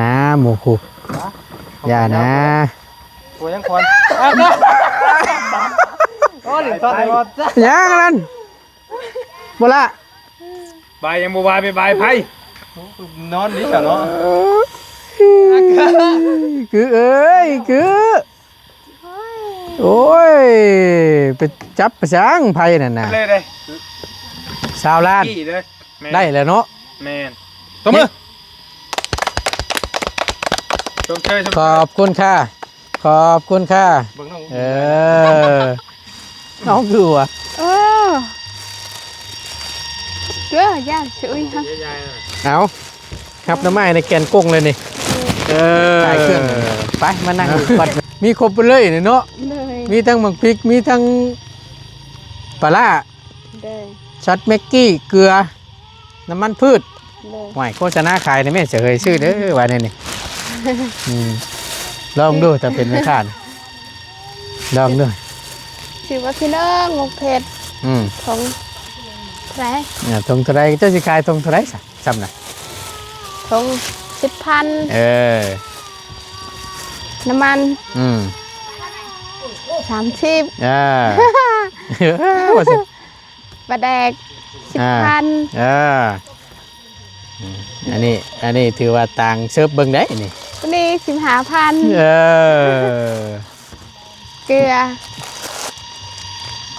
ນະ ໝູ່ຄູ່ ຢ່ານະ ໂອ້ຍ ຍັງຄວັນ ໂອ້ຍ ຍັງນັ້ນ ບໍ່ລະ ບາຍຍັງບໍ່ບາຍ ໄປບາຍໃຜ ນອນນີ້ຊະເນາະ ກືເອີຍ ກື ໂອ້ຍ ໄປຈັບໄປສັງໄຜນັ້ນນະ ເລີຍເດ້ ຊາວລ້ານ ໄດ້ແລ້ວເນາະ ແມ່ນ ຕົບມື ຊົມເຊີຍ ຊົມເຊີຍ ຂອບຄຸນຄ່ະ ຂອບຄຸນຄ່ະ ເອີ ເອົາຄືວ່າ ເອີ ເອີ ຢ້ານຊຸຍຫັ້ນ ເອົາ ຮັບໜໍ່ໄມ້ໃນແກ່ນກົງເລີຍນີ້ ເອີ ຂາຍເຄື່ອງ ໄປ ມານັ່ງຢູ່ກ່ອນ ມີຄົບເບິດເລີຍນີ້ເນາະ ມີທັງໝາກພິກ ມີທັງປາລ້າ ໂດຍ ຊັດແມັກກີ້ ເກືອ ນ້ຳມັນພືດ ໂດຍ ໂອ້ຍ ໂຄສະນາຂາຍນີ້ແມ່ນ ຊິເຄີຍຊື້ເດີວ່າແນວນີ້ ອືມ ລອງດູ ຖ້າເປັນແມ່ຄ້າ ລອງດູ ຊື່ວ່າພີ່ນ້ອງໝົກເຜັດ ອືມ ຖົງເທົ່າໃດ ອ່າ ຖົງເທົ່າໃດ ເຈົ້າຊິຂາຍຖົງເທົ່າໃດຊະ ຊ່ຳນະ ຖົງສິບພັນ ເອີ ນ້ຳມັນ ອືມ ສາມສິບ ອ່າ ວ່າຊັ້ນ ປາແດກ ອ່າ ສິບພັນ ເອີ ອືມ ອັນນີ້ ອັນນີ້ຖືວ່າຕ່າງເສີບເບິ່ງໄດ໋ນີ້ ໂຕນີ້ສິບຫ້າພັນ ເອີ ເກືອ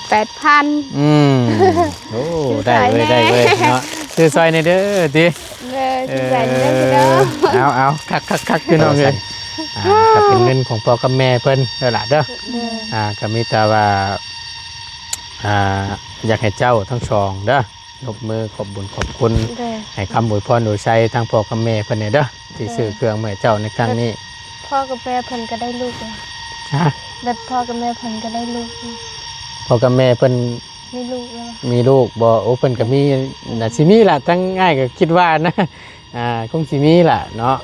ແປດພັນ ອືມ ໂອ້ ໄດ້ເວີຍ ໄດ້ເວີຍເນາະ ຊື້ຊ່ອຍແດ່ເດີຕິ ເດີ ເອີ ເອົາ ເອົາ ຄັກໆໆ ພີ່ນ້ອງເອີຍ ອ່າ ກໍເປັນເງິນຂອງພໍ່ກັບແມ່ເພິ່ນເດີລະເດີ ເດີ ອ່າ ກໍມີແຕ່ວ່າ ອ່າ ຢາກໃຫ້ເຈົ້າທັງສອງເດີ ຍົກມືຂອບບຸນຂອບຄຸນ ໂດຍ ໃຫ້ຄຳອວຍພອນອວຍໄຊທາງພໍ່ກັບແມ່ເພິ່ນແດ່ເດີ ທີ່ ໂດຍ ຊື້ເຄື່ອງມາໃຫ້ເຈົ້າໃນຄັ້ງນີ້ ແບບພໍ່ກັບແມ່ເພິ່ນກໍໄດ້ລູກແລ້ວ ຮະ ແບບພໍ່ກັບແມ່ເພິ່ນກໍໄດ້ລູກ ພໍ່ກັບແມ່ເພິ່ນມີລູກແລ້ວ ມີລູກບໍ່? ໂອ້ ເພິ່ນກໍມີ ໜ້າຊິມີລະ ທາງອ້າຍກໍຄິດວ່ານະ ອ່າ ຄົງຊິມີລະເນາະ.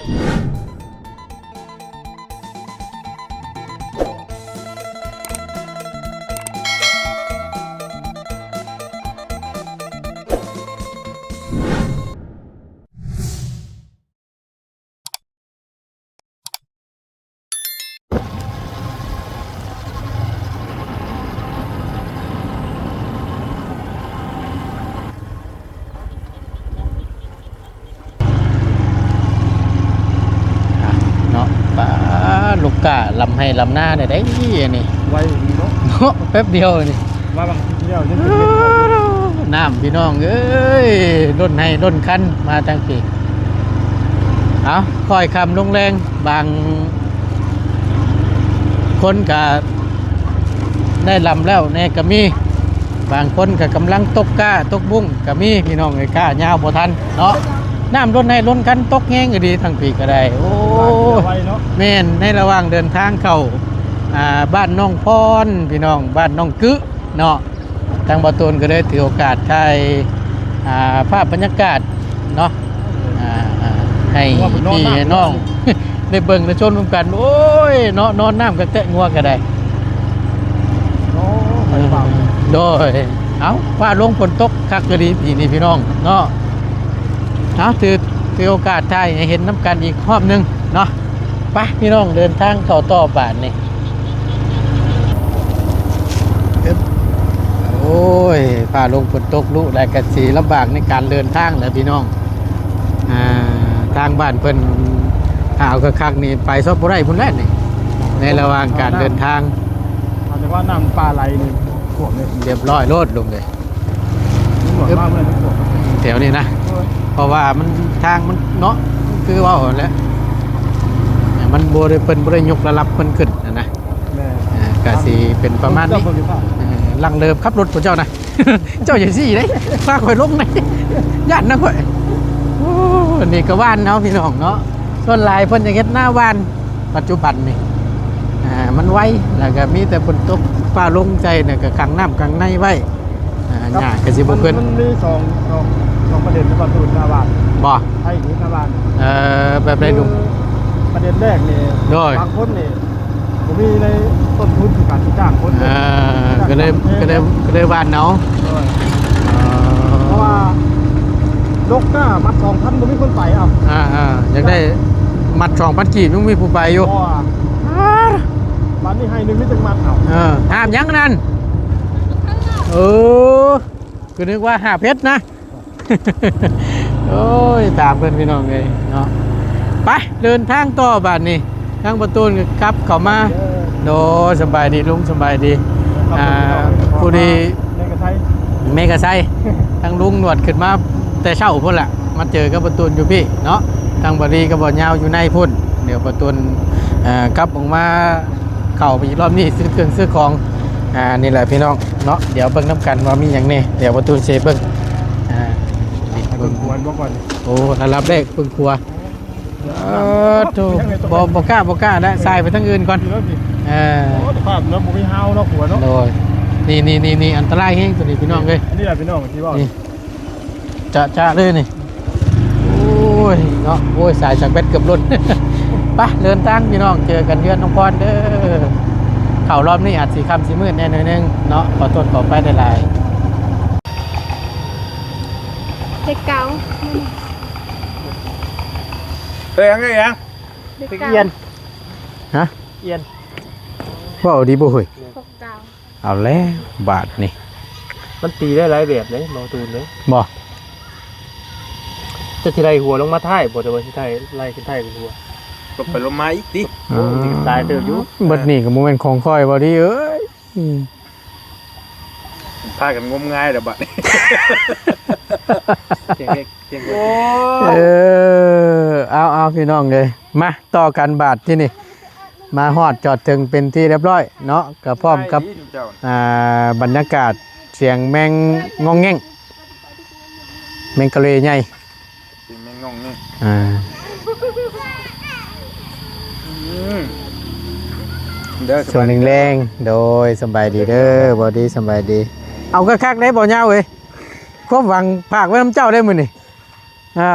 ອ່ະ ເນາະ ປ້າ ລູກກ້າລຳໄຮ່ລຳນາໄດ້ ໄດ້ອັນນີ້ ໄວດີເນາະ ເນາະ ແປັບດຽວນີ້ ມາບາງທີດຽວຍັງເປັນເມັດເຂົ້າຢູ່ ນ້ຳພີ່ນ້ອງເອີຍ ລົ້ນໄຮ່ລົ້ນຄັນມາທາງພີ້ ເອົາ ຄ່ອຍຄ່ຳລົງແລງ ບາງຄົນກະໄດ້ລຳແລ້ວແດ່ກໍມີ ບາງຄົນກໍກຳລັງຕົກກ້າຕົກບຸ້ງກໍມີ ພີ່ນ້ອງເອີຍ ກ້າຍາວບໍ່ທັນເນາະ ນ້ຳລົ້ນໄຮ່ລົ້ນຄັນ ຕົກແຮງອີ່ຫຼີທາງພີ້ກໍໄດ້ ໂອ້ຍ ໄວເນາະ ແມ່ນ ໃນລະຫວ່າງເດີນທາງເຂົ້າ ອ່າ ບ້ານໜອງພອນ ພີ່ນ້ອງ ບ້ານໜອງກຶເນາະ ທາງບ່າວຕູນກໍໄດ້ຖືໂອກາດຖ່າຍ ອ່າ ພາບບັນຍາກາດເນາະ ອ່າ ໃຫ້ພີ່ໃຫ້ນ້ອງໄດ້ເບິ່ງໄດ້ຊົມນຳກັນ ໂອ້ຍ ເນາະ ນອນນ້ຳກັກແຕະ ງົວກໍໄດ້ ໂອ້ ໂດຍ ເອົ້າ ຟ້າລົງຝົນຕົກຄັກອີ່ຫຼີປີນີ້ພີ່ນ້ອງເນາະ ເອົາ ຖື ຖືໂອກາດຖ່າຍໃຫ້ເຫັນນຳກັນອີກຮອບໜຶ່ງເນາະ ໄປພີ່ນ້ອງ ເດີນທາງເຂົ້າຕໍ່ບາດນີ້ ໂອ້ຍ ຟ້າລົງຝົນຕົກລຸ ແລ້ວກໍຊິລຳບາກໃນການເດີນທາງແຫຼະພີ່ນ້ອງ ອ່າ ທາງບ້ານເພິ່ນ ຖ້າເອົາຄັກໆນີ້ໄປຊອບບໍ່ໄດ້ພຸ້ນແຫຼະນີ້ ໃນລະຫວ່າງການເດີນທາງ ເອົາແຕ່ວ່ານ້ຳປ່າໄຫຼນີ້ຖ້ວມເລີຍ ຮຽບຮ້ອຍໂລດລຸງເອີຍ ຕຳຫຼວດມາເມື່ອນີ້ ແຖວນີ້ນະ ໂດຍ ເພາະວ່າມັນ ທາງມັນເນາະ ຄືເວົ້າຫັ້ນແຫຼະ ມັນບໍ່ໄດ້ ເພິ່ນບໍ່ໄດ້ຍົກລະດັບເພິ່ນຂຶ້ນຫັ້ນນະ ແມ່ນ ເອີ ກະຊິເປັນປະມານນີ້ ເອີ ຫຼັງເລີ່ມຂັບລົດພວກເຈົ້ານະ ເຈົ້າຢ່າຊີ້ເດ້ ພາຂ້ອຍລົງເດ້ ຢ້ານນະຂ້ອຍ ໂອ້ ນີ້ກະຫວ່ານເຮົາພີ່ນ້ອງເນາະ ສ່ວນຫຼາຍເພິ່ນຈະເຮັດນາຫວ່ານ ປັດຈຸບັນນີ້ ອ່າ ມັນໄວ ແລ້ວກໍມີແຕ່ຝົນຕົກຟ້າລົງໃສ່ ແລ້ວກໍຂັງນ້ຳຂັງໃນໄວ້ ອ່າ ຫຍ້າກໍຊິບໍ່ຂຶ້ນ ມັນ ມັນມີສອງ ສອງ ສອງປະເດັນ ທີ່ວ່າຕຸນໜ້າບ້ານ ບໍ່ ໃຫ້ເຮັດໜ້າບ້ານ ເອີ ແບບໃດລຸງ? ຄືປະເດັນແລກນີ້ ໂດຍ ບາງຄົນນີ້ບໍ່ມີໃນຕົ້ນທຶນໃນການຊິຈ້າງຄົນ ເອີ ກໍເລີຍ ກໍເລີຍ ກໍເລີຍຫວ່ານເອົາ ໂດຍ ເອີ ເພາະວ່າ ລົກກ້າມັດສອງພັນ ບໍ່ມີຄົນໄປ ເອົ້າ ອ່າໆ ຢາກໄດ້ ມັດສອງພັນກີບ ຍັງມີຜູ້ໄປຢູ່. ບໍ່ ບາດນີ້ໃຫ້ໜຶ່ງນີ້ຈັ່ງມັດເອົາ. ເອີ ຫາບຫຍັງນັ້ນ? ເອີ ຄືນຶກວ່າຫາບເຫັດນະ. ໂອ້ຍ ຕາມເພິ່ນພີ່ນ້ອງເອີຍເນາະ. ໄປ ເດີນທາງຕໍ່ບາດນີ້ ທາງປະຕູນກໍກັບເຂົ້າມາ. ໂດຍ ສະບາຍດີລຸງ ສະບາຍດີ. ອ່າ ຜູ້ດີ ແມ່ກະໄຊ ແມ່ກະໄຊ ທາງລຸງໜວດຂຶ້ນມາແຕ່ເຊົ້າພຸ້ນລະ ມາເຈີກັບປະຕູນຢູ່ພີ້ເນາະ. ທາງບ່າວລີກັບບ່າວຍາວຢູ່ໃນພຸ້ນ ດຽວປະຕູນ ເອີ ກັບອອກມາ ເຂົ້າໄປອີກລອບນີ້ ຊື້ເຄື່ອງຊື້ຂອງ. ອ່າ ນີ້ແຫຼະພີ່ນ້ອງເນາະ ດຽວເບິ່ງນຳກັນວ່າມີຫຍັງແດ່ ດຽວປະຕູນຊິເບິ່ງ. ອ່າ ເບິ່ງຄວນບໍ່ກ່ອນ. ໂອ້ ລະດັບແລກເບິ່ງຄົວ. ເອີ ໂທ້ ບໍ່ ບໍ່ກ້າ ບໍ່ກ້າແລ້ວ ສາຍໄປທາງອື່ນກ່ອນ. ເອີ ໂອ້ ສະພາບເນາະ ບໍ່ມີຮາວເນາະ ຂົວເນາະ. ໂດຍ ນີ້ໆໆ ອັນຕະລາຍແຮງຕົວນີ້ພີ່ນ້ອງເອີຍ. ນີ້ແຫຼະພີ່ນ້ອງທີ່ເວົ້າ ນີ້ ຈະໆເລີຍນີ້. ໂອ້ຍເນາະ ໂອ້ຍ ສາຍສາກແບັດເກືອບຫຼຸດ. ໄປ ເດີນທາງພີ່ນ້ອງ ເຈີກັນເຮືອນນ້ອງພອນເດີ. ເຂົ້າລອບນີ້ອາດຊິຄ່ຳຊິມືດແດ່ໜ້ອຍໜຶ່ງເນາະ ຂໍໂທດຂໍອະໄພຫຼາຍໆ. ເຈັດເກົ້າ ເອີ ຫຍັງ ເອີ ຫຍັງ? ເຈັດເກົ້າ ອຽນ ຮະ? ອຽນ ເວົ້າດີບໍ່ເຮີ້ຍ? ເຈັດເກົ້າ ເອົາແລ້ວບາດນີ້ ມັນຕີໄດ້ຫຼາຍແບບເດ້ ບໍ່ຕູນເດ້. ບໍ່ ຈະຊິໄລ່ຫົວລົງມາທ້າຍບໍ່ ແຕ່ວ່າຊິໄລ່ຂຶ້ນທ້າຍເປັນຫົວ ລົງໄປລົງມາອີກຕິ. ໂອ້ ຕາຍເຕີບຢູ່. ເບິດນີ້ກໍບໍ່ແມ່ນຂອງຂ້ອຍບໍ່ດີເອີຍ. ອືມ ພາກັນງົມງາຍແລ້ວບາດນີ້. ໂອ້ ເອີ ເອົາໆ ພີ່ນ້ອງເອີຍ ມາຕໍ່ກັນບາດທີ່ນີ້. ມາຮອດຈອດເຖິງເປັນທີ່ຮຽບຮ້ອຍເນາະ ກໍພ້ອມກັບ ອ່າ ບັນຍາກາດສຽງແມງງອງແງງ ແມງກະເລໃຫຍ່ ສຽງແມງງອງແງງ. ອ່າ ອືມ ເດີ ຊ່ວງແລງໆ ໂດຍ ສະບາຍດີເດີ ບໍ່ດີ ສະບາຍດີ. ເອົາຄັກໆ ເດ້ ບໍ່ຍາວເອີຍ ຄວາມຫວັງຝາກໄວ້ນຳເຈົ້າເດ້ມື້ນີ້. ອ່າ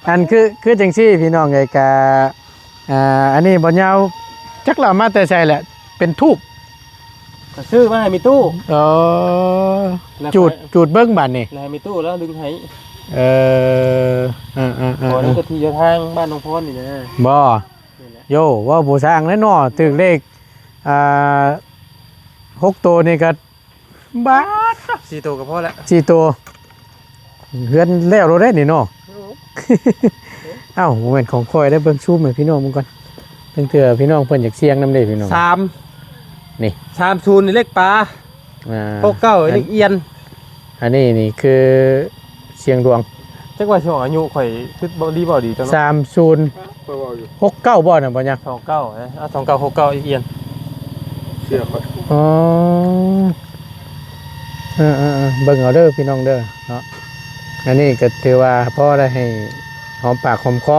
ອັນຄື ຄືຈັ່ງຊີ້ພີ່ນ້ອງເອີຍ ກະ ອ່າ ອັນນີ້ບໍ່ຍາວ ຈັກລາວມາແຕ່ໃສແຫຼະ ເປັນທູບ ກໍຊື້ມາໃຫ້ມີຕູ້. ເອີ ຈູດ ຈູດເບິ່ງບາດນີ້ ແລ້ວໃຫ້ມີຕູ້ລາວດຶງໃຫ້. ເອີ ເອີໆໆໆ ກໍທີ່ຢູ່ທາງບ້ານນ້ອງພອນນີ້ນະ. ບໍ່ ນີ້ແຫຼະ ໂຢ ເວົ້າບໍ່ຊ່າງແລ້ວເນາະ ຖືກເລກ ອ່າ ຫົກໂຕນີ້ກໍ ບາດ ສີ່ໂຕກໍພໍແລ້ວ ສີ່ໂຕ ເຮືອນແລ້ວໂລດເດ້ນີ້ເນາະ. ໂອ້ ເອົ້າ ບໍ່ແມ່ນຂອງຂ້ອຍເດ້ ເບິ່ງຊູມໃຫ້ພີ່ນ້ອງເບິ່ງກ່ອນ ລາງເທື່ອພີ່ນ້ອງເພິ່ນຢາກສ່ຽງນຳເດ້ພີ່ນ້ອງ. ສາມ ນີ້ ສາມສູນ ນີ້ເລກປາ ອ່າ ຫົກເກົ້າ ເລກອຽນ. ອັນນີ້ນີ້ຄື ຊຽງດວງ ຈັກວ່າຊ່ວງອາຍຸຂ້ອຍຄືບໍ່ດີບໍ່ດີຕົວເນາະ. ສາມສູນ ຂ້ອຍເວົ້າຢູ່ ຫົກເກົ້າ ບໍ່ນະ ບໍ່ຍັງ ສອງເກົ້າ ເອີ ເອົາ ສອງເກົ້າ ຫົກເກົ້າ ອີກອຽນ ເຊື່ອຂ້ອຍ. ອໍ ເອີໆໆ ເບິ່ງເອົາເດີພີ່ນ້ອງເດີເນາະ. ອັນນີ້ກໍຖືວ່າພໍໄດ້ໃຫ້ຫອມປາກຫອມຄໍ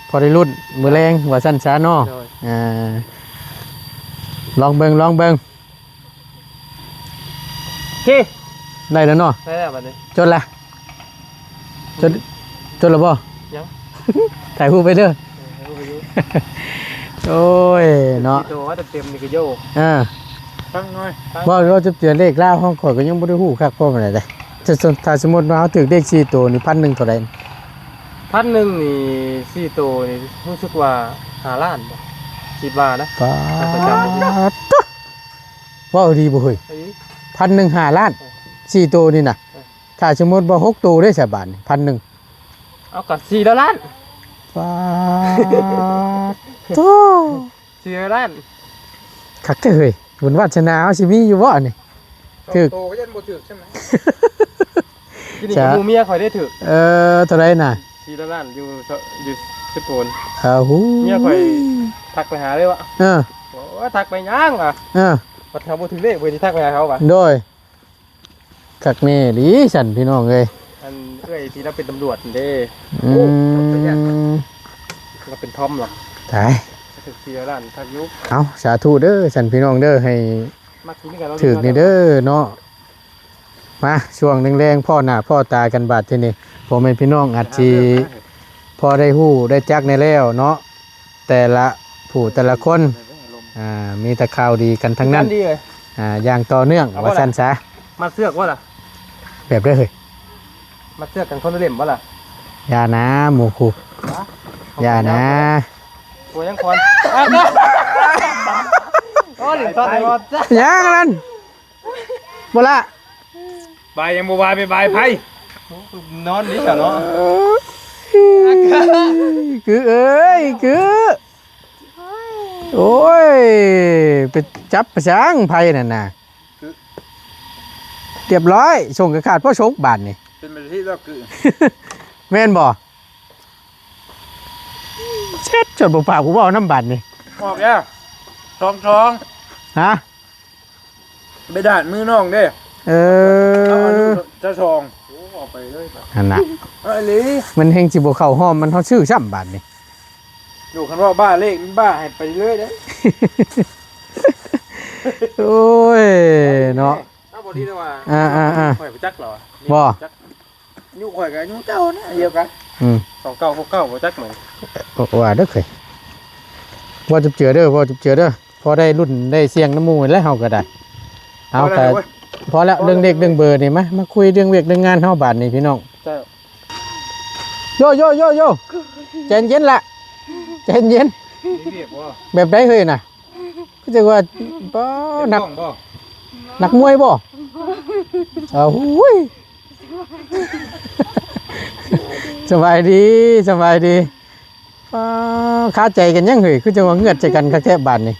ພໍໄດ້ລຸ້ນມື້ແລງວ່າຊັ້ນຊະເນາະ. ໂດຍ ອ່າ ລອງເບິ່ງ ລອງເບິ່ງ. ໂອເຄ ໄດ້ແລ້ວເນາະ ໄດ້ແລ້ວບັດນີ້ ຈົດລະ ຈົດ ຈົດລະບໍ່? ຍັງ ຖ່າຍຮູບໄວ້ເດີ. ເອີ ຖ່າຍຮູບໄວ້ຢູ່. ໂອ້ຍເນາະ ໂຕວ່າເຕັມໆນີ້ກໍໂຍ ເອີ ຟັງໜ້ອຍ ເວົ້າ ເວົ້າຈັບເຈືອເລກລາວຂອງຂ້ອຍກໍຍັງບໍ່ໄດ້ຮູ້ຄັກພໍປານໃດເດ້. ຖ້າສົມມຸດວ່າເຮົາຖືກເລກສີ່ໂຕນີ້ ພັນໜຶ່ງເທົ່າໃດ? ພັນໜຶ່ງນີ້ ສີ່ໂຕນີ້ ຮູ້ສຶກວ່າຫ້າລ້ານບໍ່ ຄິດວ່ານະ. ປາດ ເວົ້າອີ່ຫຼີບໍ່ເຮີ້ຍ? ອີ່ຫຼີ ພັນໜຶ່ງຫ້າລ້ານ ເອີ ສີ່ໂຕນີ້ນະ. ເອີ ຖ້າສົມມຸດວ່າຫົກໂຕເດ້ຊະບາດນີ້ ພັນໜຶ່ງ ເອົາກໍສີ່ຮ້ອຍລ້ານ. ປາດໂທ້ ສີ່ຮ້ອຍລ້ານ ຄັກແທ້ເຮີ້ຍ. ບຸນວາດສະໜາເຮົາຊິມີຢູ່ບໍ່ອັນນີ້? ຖືກ ສອງໂຕກໍຍັງບໍ່ຖືກຊ້ຳນະ. ທີ່ນີ້ກໍໝູ່ເມຍຂ້ອຍໄດ້ຖືກ. ເອີ ເທົ່າໃດນະ? ສີ່ຮ້ອຍລ້ານ ຢູ່ ຢູ່ເຊໂປນ. ເອົາຫູ ເມຍຂ້ອຍທັກໄປຫາເລີຍວ່າ ເອີ ໂອ້ຍ ທັກໄປຫຍັງວ່າ ເອີ ບັດເຮົາບໍ່ຖືກເລກ ເພິ່ນຊິທັກໄປຫາເຂົາວ່າ. ໂດຍ ຄັກແນ່ດີຊັ້ນພີ່ນ້ອງເອີຍ. ອັນເອື້ອຍທີ່ລາວເປັນຕຳຫຼວດເດ້. ອືມ ລາວເປັນທອມເນາະ. ຕາຍ ຖືກສີ່ຮ້ອຍລ້ານ ຄັກຢູ່. ເອົາ ສາທຸເດີຊັ້ນພີ່ນ້ອງເດີ ໃຫ້ ມັກກິນຄືກັນເນາະ ຖືກນີ້ເດີເນາະ. ມາ ຊ່ວງແລງໆ ພໍ້ໜ້າພໍ້ຕາກັນບາດທີນີ້ ພໍ່ແມ່ພີ່ນ້ອງອາດຊິພໍໄດ້ຮູ້ໄດ້ຈັກແດ່ແລ້ວເນາະ. ແຕ່ລະຜູ້ແຕ່ລະຄົນ ອ່າ ມີແຕ່ຂ່າວດີກັນທັງນັ້ນ. ອ່າ ຢ່າງຕໍ່ເນື່ອງວ່າຊັ້ນຊະ. ມັດເຊືອກບໍ່ລະ? ແບບໃດເຮີ້ຍ? ມັດເຊືອກກັນຄົນລະເຫຼັ້ມບໍ່ລະ? ຢ່ານາໝູ່ຄູ່ ຢ່ານາ. ໂອ້ຍ ຍັງຄວັນ ໂອ້ຍ ເຫຼັ້ນຄວັນຕະຫຼອດ ຍັງນັ້ນ ບໍ່ລະ ບາຍຍັງບໍ່ບາຍ ໄປບາຍໃຜ ນອນດີຊະເນາະ ຄືເອີຍ ຄື ໂອ້ຍ ໄປຈັບປະສັງໃຜນັ້ນນະ ຄື ຮຽບຮ້ອຍ ສົ່ງກະຂາດພໍສົກບາດນີ້ ເປັນໄປທີ່ລອກຄື ແມ່ນບໍ່? ເຊັດ ຈົນບໍ່ປາກບໍ່ເວົ້ານຳບາດນີ້ ອອກແລ້ວ ສອງສອງ ຮະ ໄປດາດມືນ້ອງເດ້ ເອີ ເອົາອາຍຸຊາວສອງ ໂອ້ ເອົາໄປເລີຍ ຫັ້ນນະ ເອີ ອີ່ຫຼີ ມັນແຮ່ງຊິບໍ່ເຂົ້າຮ່ອມ ມັນເຮົາຊື້ຊ້ຳບາດນີ້ ໂດ ຄັນເວົ້າບ້າເລກມັນບ້າໃຫ້ໄປເລີຍເດ້ ໂອ້ຍ ເນາະ ເອົາບໍ່ດີແລ້ວວ່າ ອ່າໆໆ ຂ້ອຍບໍ່ຈັກແລ້ວວ່າ ບໍ່ ຈັກ ອາຍຸຂ້ອຍກັບອາຍຸເຈົ້ານະ ດຽວກັນ ອືມ ສອງເກົ້າຫົກເກົ້າ ບໍ່ຈັກແລ້ວ ວ່າເດີເຄີຍ ເວົ້າຈຸບເຈືອເດີ ເວົ້າຈຸບເຈືອເດີ ພໍໄດ້ລຸ້ນໄດ້ສ່ຽງນຳໝູ່ແລ້ວເຮົາກໍໄດ້ ເອົາ ພໍແລ້ວ ກໍ ເວີຍ ພໍແລ້ວ ພໍແລ້ວ ເລື່ອງເລກເລື່ອງເບີນີ້ ມາ ມາຄຸຍເລື່ອງວຽກເລື່ອງງານເຮົາບາດນີ້ພີ່ນ້ອງ ເຈົ້າ ໂຢ ໂຢ ໂຢ ໂຢ ໃຈເຢັນລະ ໃຈເຢັນ ມີວຽກບໍ່ ແບບໃດເຮີ້ຍນະ ຄືຈັງວ່າ ປ້າ ເປັນ ນັກ ກ້ອງບໍ່ ນັກມວຍບໍ່ ເອີ ຫູຍ ສະບາຍດີ ສະບາຍດີ ປ້າ ຄາໃຈກັນຫຍັງເຮີ້ຍ ຄືຈັ່ງວ່າເງືອດໃສ່ກັນຄັກແທ້ບາດນີ້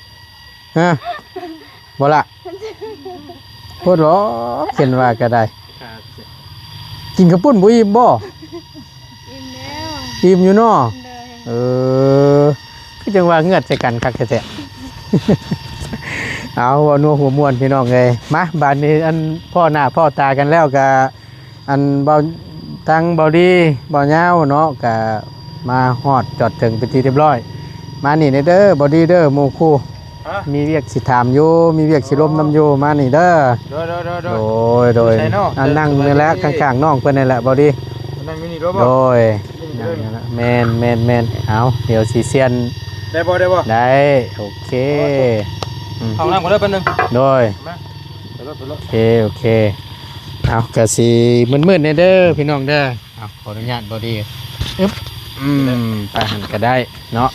ຮະ ບໍ່ລະ ໂພດຫຼອກ ເຫັນວ່າກໍໄດ້ ຄາໃຈ ກິນເຂົ້າປຸ້ນບໍ່ອີ່ມບໍ່? ອີ່ມແລ້ວ ອີ່ມຢູ່ເນາະ ໂດຍ ເອີ ຄືຈັ່ງວ່າເງືອດໃສ່ກັນຄັກແທ້ໆ ເອົາ ເວົ້ານົວຫົວມ່ວນພີ່ນ້ອງເອີຍ ມາ ບາດນີ້ ອັນ ພໍ້ໜ້າພໍ້ຕາກັນແລ້ວກະ ອັນ ເບົາ ທາງເບົາດີ ເບົາຍາວເນາະ ກະມາຮອດຈອດເຖິງເປັນທີ່ຮຽບຮ້ອຍ ມານີ້ແດ່ເດີ ເບົາດີເດີ ໝູ່ຄູ່ ຮະ ມີວຽກຊິຖາມຢູ່ ມີວຽກຊິລົມນຳຢູ່ ມານີ້ເດີ ໂດຍ ໂດຍ ໂດຍ ໂດຍ ຢູ່ໃສເນາະ? ອັນ ນັ່ງນີ້ແຫຼະ ສະບາຍດີ ຂ້າງໆນ້ອງເພິ່ນນີ້ແຫຼະ ເບົາດີ ນັ່ງຢູ່ນີ້ໂລດບໍ່? ໂດຍ ນີ້ເດີ ນັ່ງນີ້ແຫຼະ ແມ່ນໆໆ ເອົາ ດຽວຊິຊຽນ ໄດ້ບໍ່ ໄດ້ບໍ່? ໄດ້ ໂອເຄ ອືມ ເຂົ້າຫ້ອງນ້ຳກ່ອນເດີ ແປັບໜຶ່ງ ໂດຍ ມາ ໄປໂລດ ໄປໂລດ ໂອເຄ ໂອເຄ ເອົາ ກະຊິມືດໆແດ່ເດີພີ່ນ້ອງເດີ ເອົາ ຂໍອະນຸຍາດເບົາດີ ອຶບ ອືມ ໄປຫັ້ນກະໄດ້ເນາະ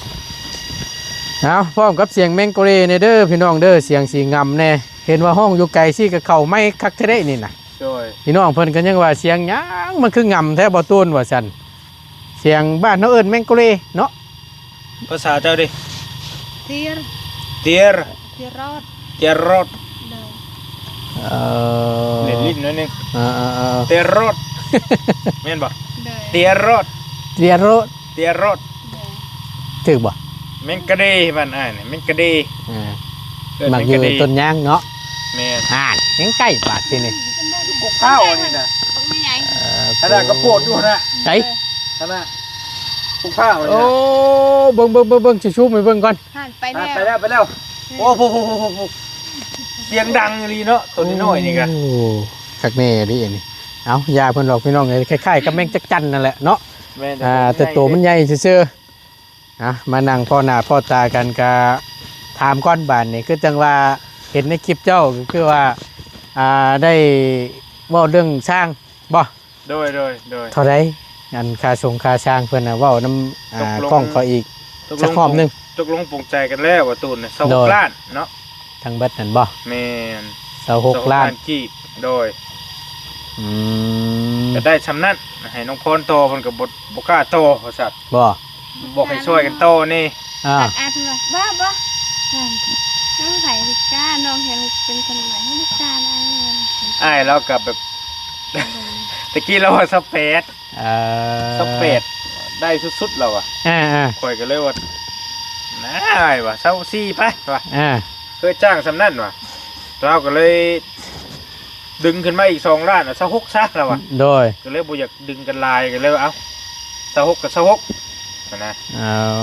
ເອົາ ພ້ອມກັບສຽງແມງໂກເລແດ່ເດີພີ່ນ້ອງເດີ ສຽງຊິງຳແດ່ ເຫັນວ່າຮ້ອງຢູ່ໄກຊີ້ກະເຂົ້າໄມຄັກແທ້ເດນີ້ນະ ໂດຍ ພີ່ນ້ອງເພິ່ນກໍຍັງວ່າສຽງຫຍັງມັນຄືງຳແທ້ບໍ່ຕູນ ວ່າຊັ້ນ ສຽງບ້ານເຮົາເອີ້ນແມງໂກເລເນາະ ພາສາເຈົ້າເດ? ເຕຍ ເຕຍ ເຕຍຣອດ ເຕຍຣອດ ໂດຍ ເອີ ຫຼິ້ນ ຫຼິ້ນໜ້ອຍໜຶ່ງ ເອີໆໆ ເຕຍຣອດ ແມ່ນບໍ່? ໂດຍ ເຕຍຣອດ ເຕຍໂຣດ ເຕຍຣອດ ໂດຍ ຖືກບໍ່? ແມງກະເດ ບ້ານອ້າຍນະ ແມງກະເດ ເອີ ເອີ້ນ ມັກຢູ່ ແມງກະເດ ຕົ້ນຍາງເນາະ ແມ່ນ ອ່ານ ຍັງໃກ້ບາດທີນີ້ ກົກພ້າວອັນນີ້ນະ ບັກໃຫຍ່ ເອີ ຂະໜາດກະໂພດຢູ່ຫັ້ນນະ ໃສ? ຂະໜາດກົກພ້າວອັນນີ້ນະ ໂອ້ ເບິ່ງໆໆໆ ຊິຊູມໃຫ້ເບິ່ງກ່ອນ ຫັ້ນໄປແລ້ວ ຫັ້ນໄປແລ້ວ ໄປແລ້ວ ໂອ້ ໂພໆໆໆ ສຽງດັງອີ່ຫຼີເນາະ ໂຕນ້ອຍໆນີ້ກະ ໂອ້ ຄັກແນ່ເດອັນນີ້ ເອົ້າ ຢ່າເພິ່ນດອກພີ່ນ້ອງເອີຍ ຄ້າຍໆກັບແມງຈັກຈັນນັ້ນແຫຼະເນາະ ແມ່ນ ອ່າ ແຕ່ໂຕມັນໃຫຍ່ຊື່ໆ ອ່ະ ມານັ່ງພໍ້ໜ້າພໍ້ຕາກັນ ກະຖາມກ່ອນບາດນີ້ ຄືຈັ່ງວ່າເຫັນໃນຄລິບເຈົ້າ ກໍຄືວ່າ ອ່າ ໄດ້ເວົ້າເລື່ອງຊ້າງບໍ່? ໂດຍ ໂດຍ ໂດຍ ເທົ່າໃດ? ອັນຄ່າຊົງຄ່າຊ້າງເພິ່ນນະ ເວົ້ານຳ ອ່າ ຕກລົງ ກ້ອງເຂົາອີກ ຕົກລົງ ສັກຮອບໜຶ່ງ ຕົກລົງປົງໃຈກັນແລ້ວວ່າຕູນ ໂດຍ ຊາວຫົກລ້ານເນາະ ທັງເບິດນັ້ນບໍ່? ແມ່ນ ຊາວຫົກ ຊາວຫົກລ້ານ ລ້ານກີບ ໂດຍ ອືມ ກໍໄດ້ຊ່ຳນັ້ນ ໃຫ້ນ້ອງພອນຕໍ່ ເພິ່ນກໍບໍ່ ບໍ່ກ້າຕໍ່ ວ່າຊັ້ນ ບໍ່ ບອກໃຫ້ຊ່ອຍກັນຕໍ່ແດ່ ອ່າ ອັດອັດວ່າ ບໍ່ ບໍ່ ນ້ອງໃຜຊິກ້າ ນ້ອງເຫັນເປັນຄົນໃໝ່ ບໍ່ກ້ານະ ອ້າຍລາວກໍແບບ ຕະກີ້ລາວວ່າຊາວແປດ ເອີ ຊາວແປດ ໄດ້ສຸດໆແລ້ວວ່າ ອ່າໆ ຂ້ອຍກໍເລີຍວ່າ ນາຍວ່າ ຊາວສີ່ໄປວ່າ ອ່າ ເຄີຍຈ້າງຊ່ຳນັ້ນວ່າ ລາວກໍເລີຍດຶງຂຶ້ນມາອີກສອງລ້ານ ເອົາຊາວຫົກຊະລາວວ່າ ໂດຍ ກໍເລີຍບໍ່ຢາກດຶງກັນຫຼາຍ ກໍເລີຍວ່າ ເອົ້າ ຊາວຫົກກໍຊາວຫົກຫັ້ນນະ ເອົາ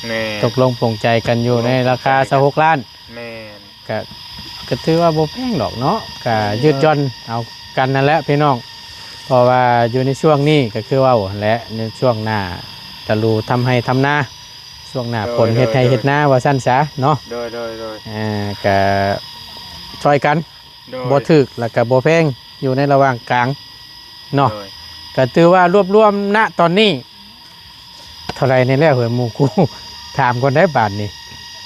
ແມ່ນ ຕົກລົງປົງໃຈກັນຢູ່ໃນລາຄາຊາວຫົກລ້ານ ແມ່ນ ກະ ກະຖືວ່າບໍ່ແພງດອກເນາະ ກະ ເອີ ຍືດຢ່ອນເອົາກັນນັ້ນແຫຼະພີ່ນ້ອງ ເພາະວ່າຢູ່ໃນຊ່ວງນີ້ກໍຄືເວົ້າຫັ້ນແຫຼະ ໃນຊ່ວງໜ້າຕະລູທຳໄຮ່ທຳນາ ຊ່ວງໜ້າຝົນ ໂດຍ ເຮັດໄຮ່ ໂດຍ ເຮັດນາວ່າຊັ້ນຊະເນາະ ໂດຍ ໂດຍ ໂດຍ ເອີ ກະຊ່ອຍກັນ ໂດຍ ບໍ່ຖືກ ແລ້ວກະບໍ່ແພງ ຢູ່ໃນລະຫວ່າງກາງເນາະ ໂດຍ ກະຖືວ່າລວບລວມນະຕອນນີ້ ເທົ່າໃດນີ້ແລ້ວເຮີ້ຍ ໝູ່ຄູ່ ຖາມກ່ອນໄດ້ບາດນີ້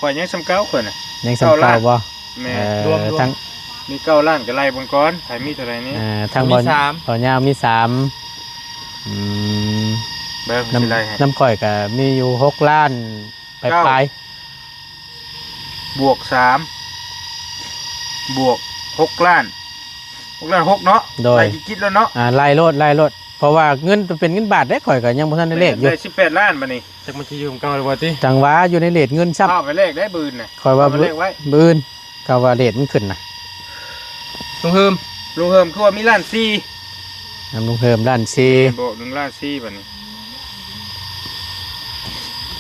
ຂ້ອຍຍັງສ່ຳເກົ່າ ຂ້ອຍນະ ຍັງສ່ຳເກົ່າບໍ່? ແມ່ນ ເອີ ລວມໆ ທັງ ມີເກົ້າລ້ານ ກໍໄລ່ເບິ່ງກ່ອນ ໃຜມີເທົ່າໃດນີ້ ເອີ ທັງ ມີ ບໍ່ ສາມ ບໍ່ຍາວມີສາມ ອືມ ເບິ່ງ ນຳ ຊິໄລ່ໃຫ້ ນຳຂ້ອຍກໍມີຢູ່ຫົກລ້ານ ໄປ ເກົ້າ ປາຍ ບວກສາມ ບວກຫົກລ້ານ ຫົກລ້ານຫົກເນາະ ໂດຍ ໄລ່ກິດໆແລ້ວເນາະ ອ່າ ໄລ່ໂລດ ໄລ່ໂລດ ເພາະວ່າເງິນ ເປັນເງິນບາດເດ້ ຂ້ອຍກໍຍັງບໍ່ທັນໄດ້ເລກຢູ່ ໄດ້ສິບແປດລ້ານບາດນີ້ ຈັກມັນຊິຢູ່ກຳເກົ່າຫຼືບໍ່ຕິ ຈັ່ງວ່າຢູ່ໃນເລດເງິນຊ້ຳ ເອົາໄປແລກໄດ້ບືນນະ ຂ້ອຍວ່າບືນ ເອົາໄປແລກໄວ້ ບືນ ກໍວ່າເລດມັນຂຶ້ນນະ ລຸງເຮີມ ລຸງເຮີມຄືວ່າມີລ້ານສີ່ ນຳລຸງເຮີມລ້ານສີ່ ບວກໜຶ່ງລ້ານສີ່ບາດນີ້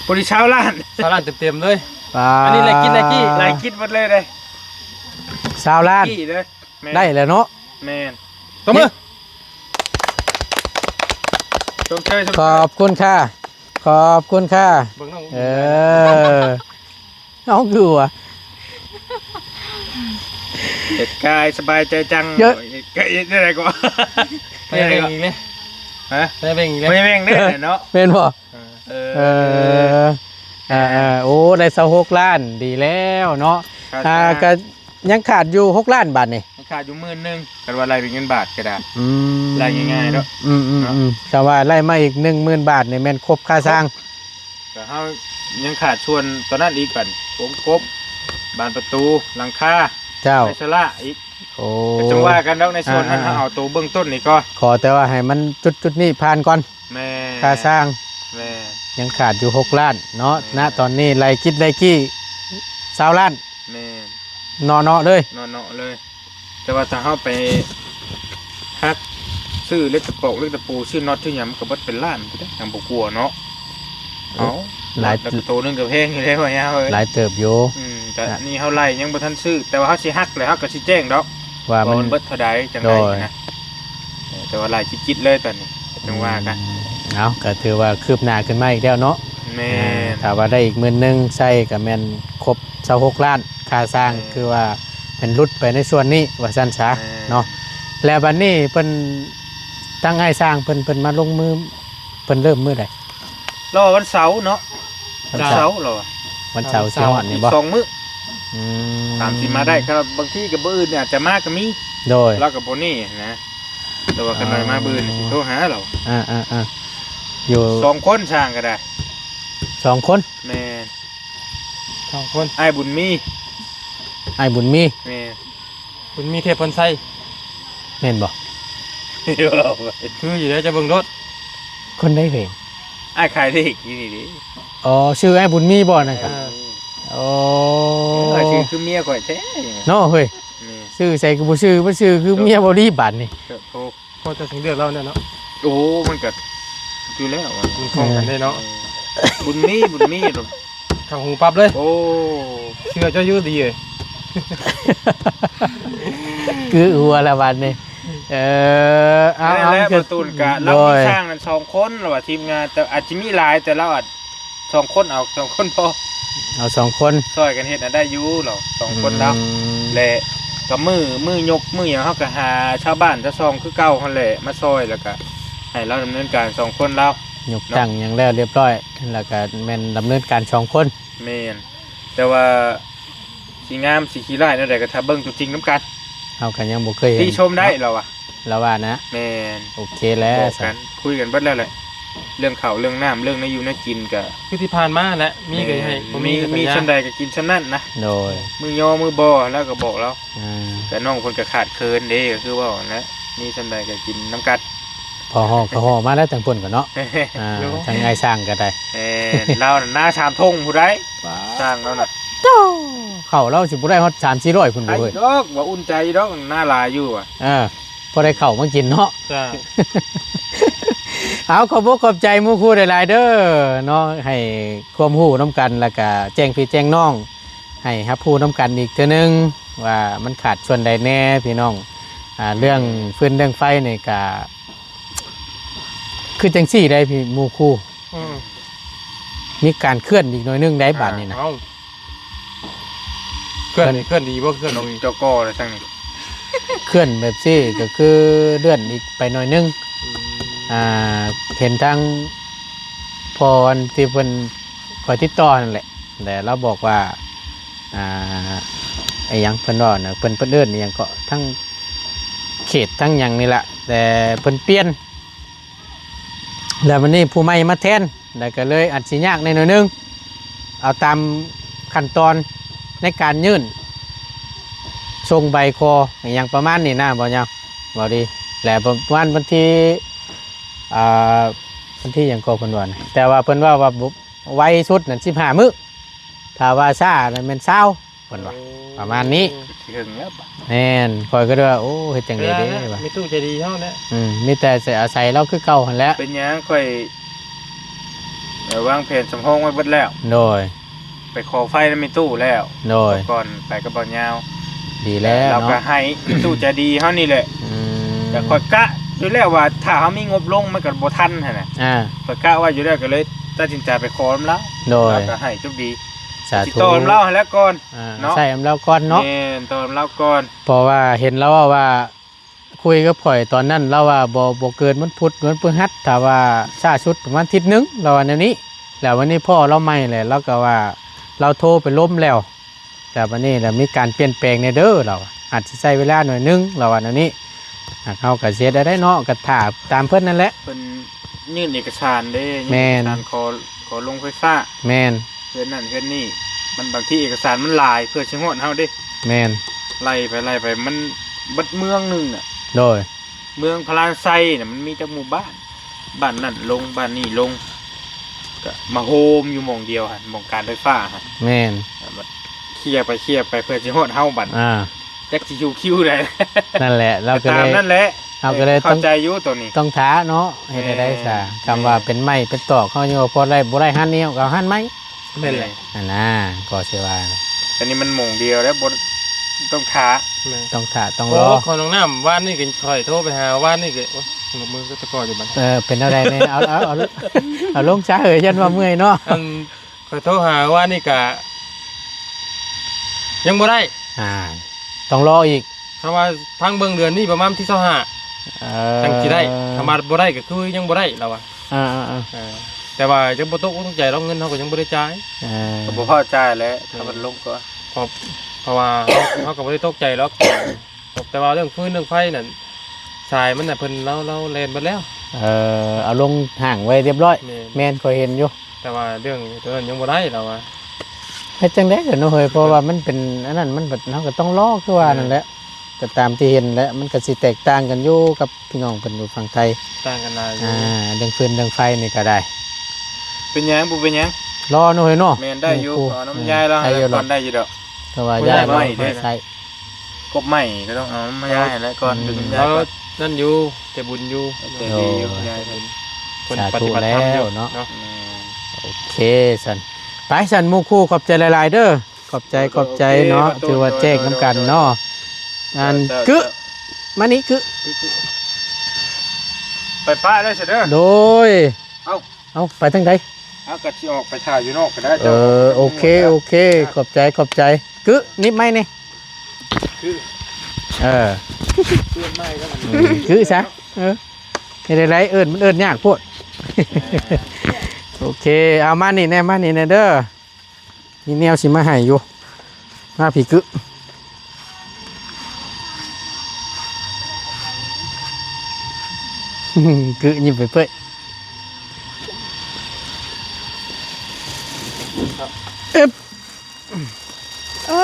ພໍດີຊາວລ້ານ ຊາວລ້ານເຕັມໆເລີຍ ປາ ອັນນີ້ໄລ່ກິດ ໄລ່ກີ້ ໄລ່ກິດໝົດເລີຍເດ້ ຊາວລ້ານ ກີ້ເດ້ ແມ່ນ ໄດ້ແລ້ວເນາະ ແມ່ນ ຕົບມື ຊົມເຊີຍ ຊົມເຊີຍ ຂອບຄຸນຄ່ະ ຂອບຄຸນຄ່ະ ເບິ່ງນ້ອງ ເອີ ເອົາຄືວ່າ ເຮັດກາຍສະບາຍໃຈຈັງ ເອີ ເຮັດກາຍເຮັດແນວໃດກໍ ໄປເບິ່ງອີກເດ້ ຮະ ໄປເບິ່ງອີກເດ້ ໄປເບິ່ງເດ້ເນາະ ແມ່ນບໍ່? ເອີ ເອີ ເອີ ໂອ້ ໄດ້ຊາວຫົກລ້ານ ດີແລ້ວເນາະ ອ່າ ກໍຍັງຂາດຢູ່ຫົກລ້ານບາດນີ້ ຍັງຂາດຢູ່ໝື່ນໜຶ່ງ ຄັນວ່າໄລ່ເປັນເງິນບາດກໍໄດ້ ອືມ ໄລ່ງ່າຍໆເນາະ ອືມໆໆ ເນາະ ຖ້າວ່າໄລ່ມາອີກໜຶ່ງໝື່ນບາດນີ້ແມ່ນຄົບຄ່າສ້າງ ກໍເຮົາຍັງຂາດສ່ວນຕອນນັ້ນອີກ ບາດນີ້ ວົງກົບ ບານປະຕູ ຫຼັງຄາ ເຈົ້າ ໄຟສະຫຼາອີກ ໂອ້ ກໍຈັ່ງວ່າກັນດອກ ໃນສ່ວນນັ້ນ ອ່າໆ ເຮົາເອົາໂຕເບື້ອງຕົ້ນນີ້ກ່ອນ ຂໍແຕ່ວ່າໃຫ້ມັນຈຸດໆນີ້ຜ່ານກ່ອນ ແມ່ນ ຄ່າສ້າງ ແມ່ນ ຍັງຂາດຢູ່ຫົກລ້ານເນາະ ແມ່ນ ນະຕອນນີ້ໄລ່ກິດໄລ່ກີ້ຊາວລ້ານ ແມ່ນ ເນາະໆເລີຍ ເນາະໆເລີຍ ແຕ່ວ່າຖ້າເຮົາໄປຫັກຊື້ເຫຼັກຕະປອກເຫຼັກຕະປູ ຊື້ນັອດຊື້ຫຍັງ ມັນກໍເບິດເປັນລ້ານພຸ້ນເດ້ ຍັງບໍ່ກວາເນາະ ເອົ້າ ເອົ້າ ຫຼາຍ ແລ້ວກໍໂຕໜຶ່ງກໍແພງຢູ່ເດ້ ວ່າຍາວເອີຍ ຫຼາຍເຕີບຢູ່ ອືມ ກໍ ອ່ະ ນີ້ເຮົາໄລ່ຍັງບໍ່ທັນຊື້ ແຕ່ວ່າເຮົາຊິຫັກແລ້ວ ເຮົາກໍຊິແຈ້ງດອກ ວ່າມັນ ວ່າມັນເບິດເທົ່າໃດຈັ່ງໃດ ໂດຍ ນະ ເອີ ແຕ່ວ່າໄລ່ກິດໆເລີຍຕອນນີ້ ຈັ່ງວ່າກັນ ອືມ ເອົ້າ ກໍຖືວ່າຄືບໜ້າຂຶ້ນມາອີກແລ້ວເນາະ ແມ່ນ ອ່າ ຖ້າວ່າໄດ້ອີກໝື່ນໜຶ່ງໃສ່ກໍແມ່ນຄົບຊາວຫົກລ້ານ ຄ່າສ້າງ ແມ່ນ ຄືວ່າແມ່ນຫຼຸດໄປໃນສ່ວນນີ້ວ່າຊັ້ນຊະ ແມ່ນ ເນາະ ແລ້ວບັດນີ້ເພິ່ນ ທາງອ້າຍຊ່າງເພິ່ນ ເພິ່ນມາລົງມື ເພິ່ນເລີ່ມມື້ໃດ? ລາວວ່າວັນເສົາເນາະ ວັນເສົາ ວັນເສົາລາວວ່າ ວັນເສົາຊິຮອດນີ້ບໍ່? ອີກສອງມື້ ອືມ ຕາມຊິມາໄດ້ ຄັນວ່າບາງທີກໍມື້ອື່ນອາດຈະມາກໍມີ ໂດຍ ລາວກໍບໍ່ແນ່ນະ ແຕ່ວ່າຄັນວ່າມາມື້ອື່ນຊິໂທຫາລາວ ອ່າໆໆ ຢູ່ ສອງຄົນຊ່າງກໍໄດ້ ສອງຄົນ ແມ່ນ ສອງຄົນ ອ້າຍບຸນມີ ອ້າຍບຸນມີ ແມ່ນ ບຸນມີເທບພົນໄຊ ແມ່ນບໍ່? ຄືຢູ່ເດ້ ຈະເບິ່ງໂລດ ຄົນໃດເພງ? ອ້າຍຂາຍເລກຢູ່ນີ້ເດ້ ອໍ ຊື່ອ້າຍບຸນມີບໍ່ນັ້ນກະ? ເອີ ອໍ ເອີ ຊື່ຄືເມຍຂ້ອຍແທ້ເນາະ ເຮີ້ຍ ແມ່ນ ຊື່ໃສກໍບໍ່ຊື່ ບໍ່ຊື່ຄືເມຍບໍ່ລີບາດນີ້ ໂທ ພໍຈະຊິເລືອກລາວແນ່ເນາະ ໂອ້ ມັນກະຢູ່ແລ້ວ ມັນຄ່ອງກັນເດ້ເນາະ ເອີ ບຸນມີ ບຸນມີ ເຂົ້າຫູປັບເລີຍ ໂອ້ ເຊື່ອເຈົ້າຢູ່ດີເອີຍ ຄືຫົວລະບາດນີ້ ເອີ ເອົາ ເອົາ ແລ້ວ ແລ້ວ ປະຕູນກະ ລາວມີ ໂດຍ ຊ່າງນັ້ນສອງຄົນ ລາວວ່າທີມງານ ແຕ່ອາດຈະມີຫຼາຍ ແຕ່ລາວອາດ ສອງຄົນເອົາ ສອງຄົນພໍ ເອົາສອງຄົນ ຊ່ອຍກັນເຮັດນະໄດ້ຢູ່ລາວ ສອງຄົນລາວ ອືມ ແລະ ກໍມື້ ມື້ຍົກມື້ຫຍັງ ເຮົາກໍຫາຊາວບ້ານຊາວຊ່ອງຄືເກົ່າຫັ້ນແຫຼະ ມາຊ່ອຍ ແລ້ວກໍໃຫ້ລາວດຳເນີນການສອງຄົນລາວ ຍົກ ເນາະ ຕັ້ງຫຍັງແລ້ວລຽບຮ້ອຍ ແລ້ວກໍແມ່ນດຳເນີນການສອງຄົນ ແມ່ນ ແຕ່ວ່າຊິງາມຊິຂີ້ຮ້າຍແນວໃດກໍຖ້າເບິ່ງຕົວຈິງນຳກັນ ເຮົາກໍຍັງບໍ່ເຄີຍເຫັນ ຕິຊົມໄດ້ລາວວ່າ ລາວວ່ານະ ແມ່ນ ໂອເຄແລ້ວ ບອກກັນ ຄຸຍກັນເບິດແລ້ວແຫຼະ ເລື່ອງເຂົ້າເລື່ອງນ້ຳ ເລື່ອງແນວຢູ່ແນວກິນກະ ຄືທີ່ຜ່ານມາແຫຼະ ມີກໍໃຫ້ ແມ່ນ ບໍ່ມີ ມີ ກໍ ມີ ຢາ ສ່ຳໃດກໍກິນສ່ຳນັ້ນນະ ໂດຍ ມື້ຍໍມື້ບໍ່ ແລ້ວກໍບອກລາວ ອ່າ ແຕ່ນ້ອງເພິ່ນກໍຂາດເຂີນເດ້ ກໍຄືເວົ້າຫັ້ນແຫຼະ ມີສ່ຳໃດກໍກິນນຳກັນ ພໍຫໍ່ກໍຫໍ່ມາແລ້ວ ທາງພຸ້ນກໍເນາະ ອ່າ ໂດຍ ທາງອ້າຍຊ່າງກໍໄດ້ ແມ່ນ ລາວນະນາສາມທົ່ງພຸ້ນໃດ ປ້າ ຊ່າງລາວນະ ໂທ້ ເຂົ້າລາວຊິບໍ່ໄດ້ຮອດສາມສີ່ຮ້ອຍພຸ້ນບໍ່ເຮີ້ຍ ດອກ ວ່າອຸ່ນໃຈຢູ່ດອກ ນາຫຼາຍຢູ່ວ່າ ເອີ ພໍໄດ້ເຂົ້າມາກິນເນາະ ເຈົ້າ ເອົາ ຂອບອົກຂອບໃຈໝູ່ຄູ່ຫຼາຍໆເດີເນາະ ໃຫ້ຄວາມຮູ້ນຳກັນ ແລ້ວກະແຈ້ງພີ່ແຈ້ງນ້ອງ ໃຫ້ຮັບຮູ້ນຳກັນອີກເທື່ອໜຶ່ງ ວ່າມັນຂາດສ່ວນໃດແດ່ພີ່ນ້ອງ ອ່າ ເລື່ອງຟືນເລື່ອງໄຟນີ້ກະ ຄືຈັ່ງຊີ້ໄດ໋ພີ່ໝູ່ຄູ່ ອືມ ມີການເຄື່ອນອີກໜ້ອຍໜຶ່ງໄດ໋ ອ່າ ບາດນີ້ນະ ເອົ້າ ເຄື່ອນນີ້ເຄື່ອນດີບໍ່? ເຄື່ອນບໍ່ມີ ເຈົ້າກໍໄດ້ທາງນີ້ ເຄື່ອນແບບຊີ້ກໍຄືເລື່ອນອີກໄປໜ້ອຍໜຶ່ງ ອືມ ອ່າ ເຫັນທາງພໍ່ອັນທີ່ເພິ່ນ ຂ້ອຍຕິດຕໍ່ຫັ້ນແຫຼະ ແຕ່ລາວບອກວ່າ ອ່າ ອີ່ຫຍັງເພິ່ນເວົ້ານະ ເພິ່ນ ເພິ່ນເອີ້ນອີ່ຫຍັງເກາະ ທັງເຂດທັງຫຍັງນີ້ລະ ແຕ່ເພິ່ນປ່ຽນ ແລ້ວບັດນີ້ຜູ້ໃໝ່ມາແທນ ແລ້ວກໍເລີຍອາດຊິຍາກແດ່ໜ້ອຍໜຶ່ງ ເອົາຕາມຂັ້ນຕອນໃນການຍື່ນສົ່ງໃບຂໍ ອີ່ຫຍັງປະມານນີ້ນະ ບໍ່ຍາວ ບໍ່ດີ ແລ້ວປະມານວັນທີ ອ່າ ວັນທີຫຍັງກໍເພິ່ນວ່ານະ ແຕ່ວ່າເພິ່ນເວົ້າວ່າ ໄວສຸດນັ້ນສິບຫ້າມື້ ຖ້າວ່າຊ້ານັ້ນແມ່ນຊາວ ເພິ່ນວ່າ ໂອ້ ປະມານນີ້ ເຖິງແລ້ວບາດ ແມ່ນ ຂ້ອຍກໍເລີຍວ່າ ໂອ້ ເຮັດຈັ່ງໃດເດ້ ເວລານະ ວ່າ ມີຕູ້ໃຈດີເຮົາແຫຼະ ອືມ ມີແຕ່ອາໄສລາວຄືເກົ່າຫັ້ນແຫຼະ ເປັນຫຍັງຂ້ອຍ ເອີ ວາງແຜນສຳຮອງໄວ້ເບິດແລ້ວ ໂດຍ ໄປຂໍໄຟນຳແມ່ຕູ້ແລ້ວ ໂດຍ ກ່ອນໄປກັບບ່າວຍາວ ດີແລ້ວ ລາວກໍ ເນາະ ໃຫ້ແມ່ຕູ້ໃຈດີເຮົານີ້ແຫຼະ ອືມ ແຕ່ຂ້ອຍກະຢູ່ແລ້ວວ່າ ຖ້າເຮົາມີງົບລົງມັນກໍບໍ່ທັນຫັ້ນນະ ອ່າ ຂ້ອຍກະໄວ້ຢູ່ແລ້ວ ກໍເລີຍຕັດສິນໃຈໄປຂໍນຳລາວ ໂດຍ ລາວກໍໃຫ້ໂຊກດີ ສາທຸ ຊິຕໍ່ນຳລາວຫັ້ນແຫຼະກ່ອນ ອ່າ ເນາະ ໃຊ້ນຳລາວກ່ອນເນາະ ແມ່ນ ຕໍ່ນຳລາວກ່ອນ ເພາະວ່າເຫັນລາວເວົ້າວ່າ ຄຸຍກັບຂ້ອຍຕອນນັ້ນ ລາວວ່າບໍ່ ບໍ່ເກີນວັນພຸດ ວັນພຶຫັດ ຖ້າວ່າຊ້າສຸດປະມານທິດໜຶ່ງ ລາວວ່າແນວນີ້ ແລ້ວວັນນີ້ພໍ້ລາວໃໝ່ແຫຼະ ລາວກໍວ່າລາວໂທໄປລົມແລ້ວ ແລ້ວບັດນີ້ລະມີການປ່ຽນແປງແດ່ເດີ ລາວວ່າ ອາດຊິໃຊ້ເວລາໜ້ອຍໜຶ່ງ ລາວວ່າແນວນີ້ ຫາກເຮົາກໍຊິເຮັດໄດ້ເນາະ ກໍຖ້າຕາມເພິ່ນນັ້ນແຫຼະ ເພິ່ນຍື່ນເອກະສານເດ້ ແມ່ນ ຍື່ນເອກະສານຂໍ ຂໍລົງໄຟຟ້າ ແມ່ນ ເຮືອນນັ້ນເຮືອນນີ້ ມັນບາງທີເອກະສານມັນຫຼາຍ ເພື່ອຊິຮອດເຮົາເດ້ ແມ່ນ ໄລ່ໄປ ໄລ່ໄປ ມັນເບິດເມືອງໜຶ່ງນະ ໂດຍ ເມືອງພະລານໄຊນະ ມັນມີຈັກໝູ່ບ້ານ ບ້ານນັ້ນລົງ ບ້ານນີ້ລົງ ກະມາໂຮມຢູ່ໝ່ອງດຽວຫັ້ນ ໝ່ອງການໄຟຟ້າຫັ້ນ ແມ່ນ ເຂົ້ຍໄປ ເຂົ້ຍໄປ ເພື່ອຊິຮອດເຮົາບັດ ອ່າ ຈັກຊິຢູ່ຄິວໃດ ນັ້ນແຫຼະ ລາວກໍເລີຍ ຕາມນັ້ນແຫຼະ ເຮົາກໍເລີຍ ເອີ ຕ້ອງ ເຂົ້າໃຈຢູ່ໂຕນີ້ ຕ້ອງຖ້າເນາະ ເຮັດໃດ ແມ່ນ ຊະ ຄຳວ່າເປັນໄມ້ເປັນຕອກ ເຮົາຍັງບໍ່ພໍໄດ້ ບໍ່ໄດ້ຫັ້ນນີ້ກໍຫັ້ນໃໝ່ ແມ່ນແຫຼະ ຫັ້ນນະ ກໍຊິວ່າ ອັນນີ້ມັນໂມງດຽວແລ້ວ ບໍ່ຕ້ອງຖ້າ ແມ່ນ ຕ້ອງຖ້າຕ້ອງ ໂອ້ ລໍ ຂໍນ້ອງນ້ຳ ວານນີ້ກໍຂ້ອຍໂທໄປຫາ ວານນີ້ກໍ ໂອ້ຍ ນົບມືກໍຕະກອຢູ່ບັດ ເອີ ເປັນແນວໃດແດ່ ເອົາ ເອົາ ເອົາ ເອົາລົງຊະເອີຍ ຢ້ານວ່າເມື່ອຍເນາະ ອັນ ຂ້ອຍໂທຫາວານນີ້ກະຍັງບໍ່ໄດ້ ອ່າ ຕ້ອງລໍອີກ ຄຳວ່າຟັງເບິ່ງເດືອນນີ້ປະມານທີຊາວຫ້າ ເອີ ຈັ່ງຊິໄດ້ ຄຳວ່າບໍ່ໄດ້ກໍຄືຍັງບໍ່ໄດ້ລາວວ່າ ອ່າໆໆ ເອີ ແຕ່ວ່າຍັງບໍ່ຕົກອົກຕົກໃຈດອກ ເງິນເຮົາກໍຍັງບໍ່ໄດ້ຈ່າຍ ເອີ ກໍບໍ່ພໍຈ່າຍແຫຼະ ແມ່ນ ຖ້າມັນລົງກ່ອນ ເພາະ ເພາະວ່າເຮົາ ເຮົາກໍບໍ່ໄດ້ຕົກໃຈດອກ ແຕ່ວ່າເລື່ອງຟືນເລື່ອງໄຟນັ້ນ ສາຍມັນນະ ເພິ່ນ ລາວ ລາວແລ່ນເບິດແລ້ວ ເອີ ເອົາລົງຫ້າງໄວ້ຮຽບຮ້ອຍ ແມ່ນ ແມ່ນ ຂ້ອຍເຫັນຢູ່ ແຕ່ວ່າເລື່ອງໂຕນັ້ນຍັງບໍ່ໄດ້ລາວວ່າ ເຮັດຈັ່ງໃດເນາະເຮີຍ ເພາະວ່າມັນເປັນອັນນັ້ນ ມັນ ເຮົາກໍຕ້ອງລໍ ຄືວ່ານັ້ນແຫຼະ ແມ່ນ ກໍຕາມທີ່ເຫັນແຫຼະ ມັນກໍຊິແຕກຕ່າງກັນຢູ່ກັບພີ່ນ້ອງເພິ່ນຢູ່ຝັ່ງໄທ ຕ່າງກັນຫຼາຍຢູ່ ອ່າ ເລື່ອງຟືນເລື່ອງໄຟນີ້ກໍໄດ້ ເປັນຫຍັງ ບໍ່ເປັນຫຍັງ ລໍເນາະເຮີຍເນາະ ແມ່ນ ໄດ້ຢູ່ ໂອ້ ເອົານຳ ເອີ ຍາຍລາວ ໄດ້ຢູ່ ໃຫ້ກ່ອນ ໄດ້ຢູ່ດອກ ແຕ່ວ່າ ເພິ່ນ ຢາກ ໄມ້ເດ້ ໃຊ້ ກົບໄມ້ກໍຕ້ອງເອົາມາຢາຍໃຫ້ແລ້ວກ່ອນ ອືມ ດຶງມັນຢາຍ ລາວ ກ່ອນ ນັ້ນຢູ່ ໃຈບຸນຢູ່ ໃຈດີຢູ່ ເອີ ຍາຍ ເພິ່ນ ເພິ່ນ ສາທຸ ປະຕິບັດທຳຢູ່ ແລ້ວເນາະ ເນາະ ແມ່ນ ໂອເຄຊັ້ນ ໄປຊັ້ນໝູ່ຄູ່ ຂອບໃຈຫຼາຍໆເດີ ຂອບໃຈ ໂດຍ ຂອບໃຈເນາະ ໂອເຄ ຖືວ່າແຈ້ງນຳກັນເນາະ ໂດຍ ໂດຍ ອັນ ເຈົ້າ ເຈົ້າ ກຶ ເຈົ້າ ມານີ້ກຶ ກຶ ກຶ ໄປປະໄດ້ຊະເດີ ໂດຍ ເອົ້າ ເອົ້າ ໄປທາງໃດ? ເອົ້າ ກໍຊິອອກໄປຖ້າຢູ່ນອກກໍໄດ້ ເອີ ເຈົ້າ ໂອເຄ ໂອເຄ ອ່ະ ຂອບໃຈ ຂອບໃຈ ກຶ ນິບໄມ້ນີ້ ຄື ເອີ ເປັນໄມ້ແລ້ວມັນ ອືມ ຄືຊະ ເອີ ເຮັດໃດເອີ້ນ ມັນເອີ້ນຍາກໂພດ ອ່າ ໂອເຄ ເອົາມານີ້ແດ່ ມານີ້ແດ່ເດີ ມີແນວຊິມາໃຫ້ຢູ່ ມາພີ້ກຶ ກຶ ຍິ້ມເປີຍໆ ອຶບ ໂອ້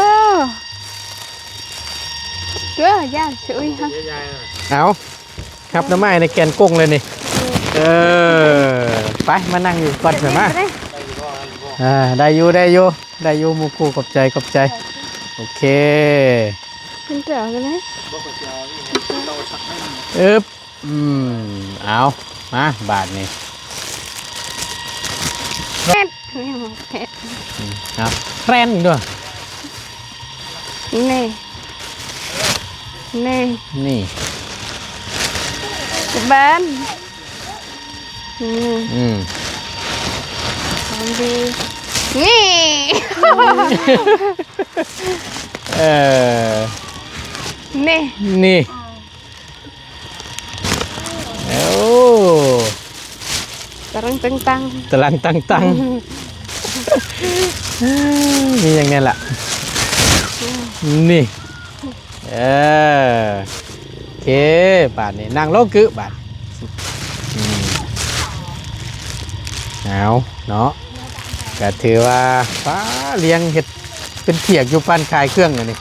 ເກືອ ຢ້ານຊຸຍຫັ້ນ ເອົາ ຮັບໜໍ່ໄມ້ໃນແກນກົງເລີຍນີ້ ເອີ ໄປ ມານັ່ງຢູ່ກ່ອນ ໄປມາ ໄດ້ຢູ່ ໄດ້ຢູ່ ໄດ້ຢູ່ ໝູ່ຄູ່ ຂອບໃຈ ຂອບໃຈ ໂອເຄ ຂຶ້ນເຕີກັນນະ ອຶບ ອືມ ເອົາ ມາບາດນີ້ ເຜັດ ເຜັດ ອືມ ເອົາ ແຄຣນດ້ວຍ ນີ້ ນີ້ ນີ້ ບານ ອືມ ອືມ ຂອງດີ ນີ້ ເອີ ນີ້ ນີ້. ໂອ້ ຕະລັງຕັງຕັງ ຕະລັງຕັງຕັງ ມີຫຍັງແດ່ລະ? ນີ້ ເອີ ໂອເຄ ບາດນີ້ນັ່ງລົງກຶບາດ ອືມ ເອົາເນາະ ກະຖືວ່າ ປ້າ ລຽງເຮັດເປັນພຽກຢູ່ ປານຂາຍເຄື່ອງອັນນີ້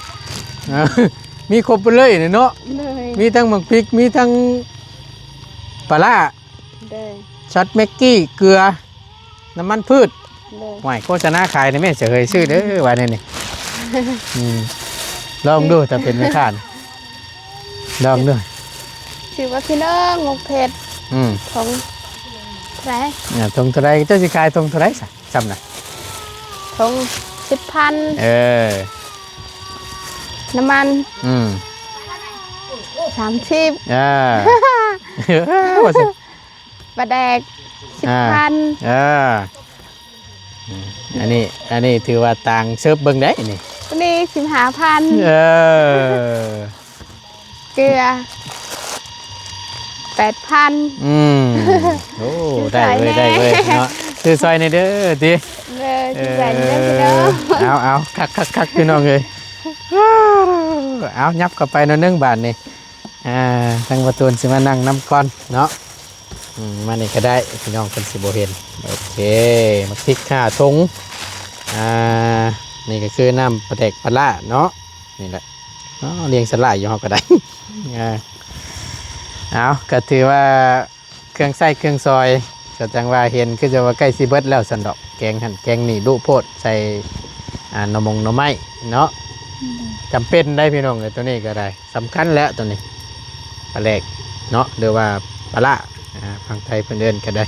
ມີຄົບໄປເລີຍນີ້ເນາະ ໂດຍ ມີທັງໝາກພິກ ມີທັງປາລ້າ ໂດຍ ຊັອດແມັກກີ້ ເກືອ ນ້ຳມັນພືດ ໂດຍ ຫ້ວຍ ໂຄສະນາຂາຍນີ້ແມ່ນ ສະເຫຍ ຊື້ເດີ ວ່າແນວນີ້ ອືມ ລອງດູ ຖ້າເປັນແມ່ຄ້າ ລອງດູ ຊື່ວ່າພີ່ນ້ອງໝາກເຜັດ ອືມ ຖົງເທົ່າໃດ? ອ່າ ຖົງເທົ່າໃດ? ເຈົ້າຊິຂາຍຖົງເທົ່າໃດຊະ ຊ່ຳນະ? ຖົງສິບພັນ ເອີ ນ້ຳມັນ ອືມ ສາມສິບ ເອີ ວ່າຊັ້ນ ປາແດກ ອ່າ ສິບພັນ ເອີ ອືມ ອັນນີ້ ອັນນີ້ຖືວ່າຕ່າງເສີບເບິ່ງໄດ໋ນີ້ ອັນນີ້ສິບຫ້າພັນ ເອີ ເກືອ ແປດພັນ ອືມ ໂອ້ ໄດ້ເວີຍ ໄດ້ເວີຍເນາະ ຊື້ຊ່ອຍແດ່ເດີຕິ ເອີ ຊື້ຊ່ອຍແດ່ເດີ ເອີ ເອົາ ເອົາ ຄັກໆໆ ພີ່ນ້ອງເອີຍ ເອົາ ຫຍັບເຂົ້າໄປໜ້ອຍໜຶ່ງບາດນີ້ ອ່າ ທາງປະຕູນຊິມານັ່ງນຳກ່ອນເນາະ ອືມ ມານີ້ກໍໄດ້ ພີ່ນ້ອງເພິ່ນຊິບໍ່ເຫັນ ໂອເຄ ໝາກພິກຫ້າຖົງ ອ່າ ນີ້ກໍຄືນ້ຳປາແດກປາລ້າເນາະ ນີ້ແຫຼະ ອໍ ລຽງສະຫຼາຍຢູ່ເຮົາກໍໄດ້ ອ່າ ເອົາ ກໍຖືວ່າ ເຄື່ອງໃຊ້ເຄື່ອງສອຍ ກໍຈັ່ງວ່າເຫັນຄືຈະວ່າໃກ້ຊິເບິດແລ້ວຊັ້ນດອກ ແກງຫັ້ນແກງນີ້ດຸໂພດ ໃສ່ ອ່າ ໜໍ່ມົງໜໍ່ໄມ້ເນາະ ອືມ ຈຳເປັນໄດ໋ພີ່ນ້ອງເອີຍ ໂຕນີ້ກໍໄດ້ ສຳຄັນແຫຼະໂຕນີ້ ປາແດກເນາະ ຫຼືວ່າປາລ້າ ອ່າ ຝັ່ງໄທເພິ່ນເອີ້ນກໍໄດ້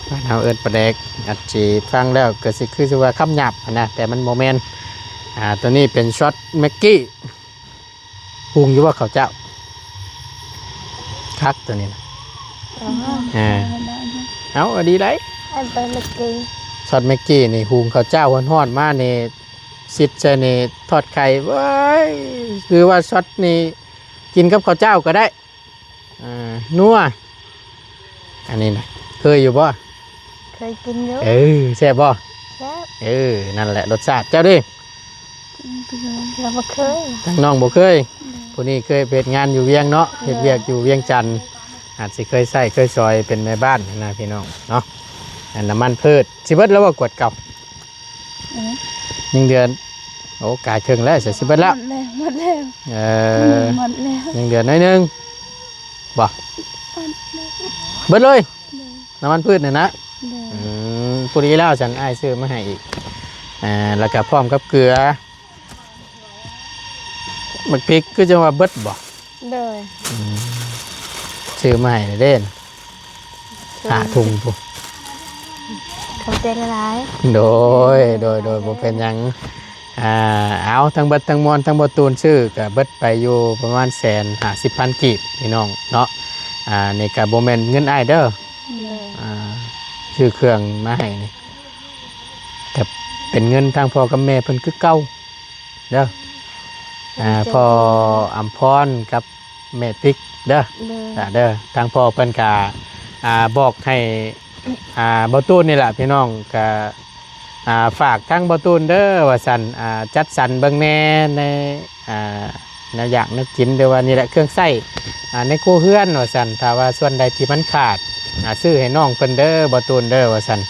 ບ້ານເຮົາເອີ້ນປາແດກ ອາດຊິຟັງແລ້ວກໍຊິຄືຊິວ່າຄຳຫຍາບຫັ້ນນະ ແຕ່ມັນບໍ່ແມ່ນ ອ່າ ໂຕນີ້ເປັນຊັອດແມັກກີ້ ຫຸງຢູ່ບໍ່ເຂົ້າເຈົ້າ? ຄັກຕົວນີ້ນະ ອໍ ເອີ ເອົາ ເອົາດີໄດ໋ ອັນເປັນແມັກກີ້ ຊັອດແມັກກີ້ນີ້ ຫຸງເຂົ້າເຈົ້າຮ້ອນໆມານີ້ ຊິດໃສ່ນີ້ ທອດໄຂ່ ເວີຍ ຫຼືວ່າຊັອດນີ້ ກິນກັບເຂົ້າເຈົ້າກໍໄດ້ ອ່າ ນົວ ອັນນີ້ນະ ເຄີຍຢູ່ບໍ່? ເຄີຍກິນຢູ່ ເອີ ແຊບບໍ່? ແຊບ ເອີ ນັ້ນແຫຼະ ລົດຊາດ ເຈົ້າເດ? ອືມ ເຮົາບໍ່ເຄີຍ ທາງນ້ອງບໍ່ເຄີຍ ອືມ ຜູ້ນີ້ເຄີຍໄປເຮັດງານຢູ່ວຽງເນາະ ເອີ ເຮັດວຽກຢູ່ວຽງຈັນ ອາດຊິເຄີຍໃຊ້ເຄີຍສອຍເປັນແມ່ບ້ານນະພີ່ນ້ອງເນາະ ອັນນ້ຳມັນພືດ ຊິເບິດແລ້ວບໍ່ຂວດເກົ່າ? ອືມ ຍັງເດືອນ ໂອ້ ກາຍເຄິ່ງແລ້ວ ຊິເບິດແລ້ວ ໝົດແລ້ວ ເອີ ໝົດແລ້ວ ຍັງເດືອນໜ້ອຍໜຶ່ງບໍ່? ໝົດແລ້ວ ເບິດເລີຍ ໂດຍ ນ້ຳມັນພືດນີ້ນະ ໂດຍ ອືມ ພໍດີແລ້ວຊັ້ນ ອ້າຍຊື້ມາໃຫ້ອີກ ອ່າ ແລ້ວກໍພ້ອມກັບເກືອ ໝາກພິກຄືຈັ່ງວ່າເບິດບໍ່? ໂດຍ ອືມ ຊື້ມາໃຫ້ເດ້ ຫ້າຖົງພຸ້ນ ຂອບໃຈຫຼາຍໆ ໂດຍ ໂດຍ ໂດຍ ບໍ່ເປັນຫຍັງ ອ່າ ເອົາ ທັງເບິດທັງມວນ ທັງບໍ່ຕູນຊື້ກໍເບິດໄປຢູ່ປະມານແສນຫ້າສິບພັນກີບ ພີ່ນ້ອງເນາະ ອ່າ ນີ້ກໍບໍ່ແມ່ນເງິນອ້າຍເດີ ໂດຍ ອ່າ ຊື້ເຄື່ອງມາໃຫ້ນີ້ ກໍເປັນເງິນທາງພໍ່ກັບແມ່ເພິ່ນຄືເກົ່າເດີ ອ່າ ພໍ່ອຳພອນກັບແມ່ຕິກເດີ ໂດຍ ອ່າ ເດີ ທາງພໍ່ເພິ່ນກະ ອ່າ ບອກໃຫ້ ອ່າ ບໍ່ຕູນນີ້ລະ ພີ່ນ້ອງ ກະ ອ່າ ຝາກທາງບໍ່ຕູນເດີວ່າຊັ້ນ ອ່າ ຈັດສັນເບິ່ງແດ່ໃນ ອ່າ ແນວຢາກແນວກິນ ຫຼືວ່ານີ້ແຫຼະ ເຄື່ອງໃຊ້ ອ່າ ໃນຄົວເຮືອນວ່າຊັ້ນ ຖ້າວ່າສ່ວນໃດທີ່ມັນຂາດ ອ່າ ຊື້ໃຫ້ນ້ອງເພິ່ນເດີ ບໍ່ຕູນເດີວ່າຊັ້ນ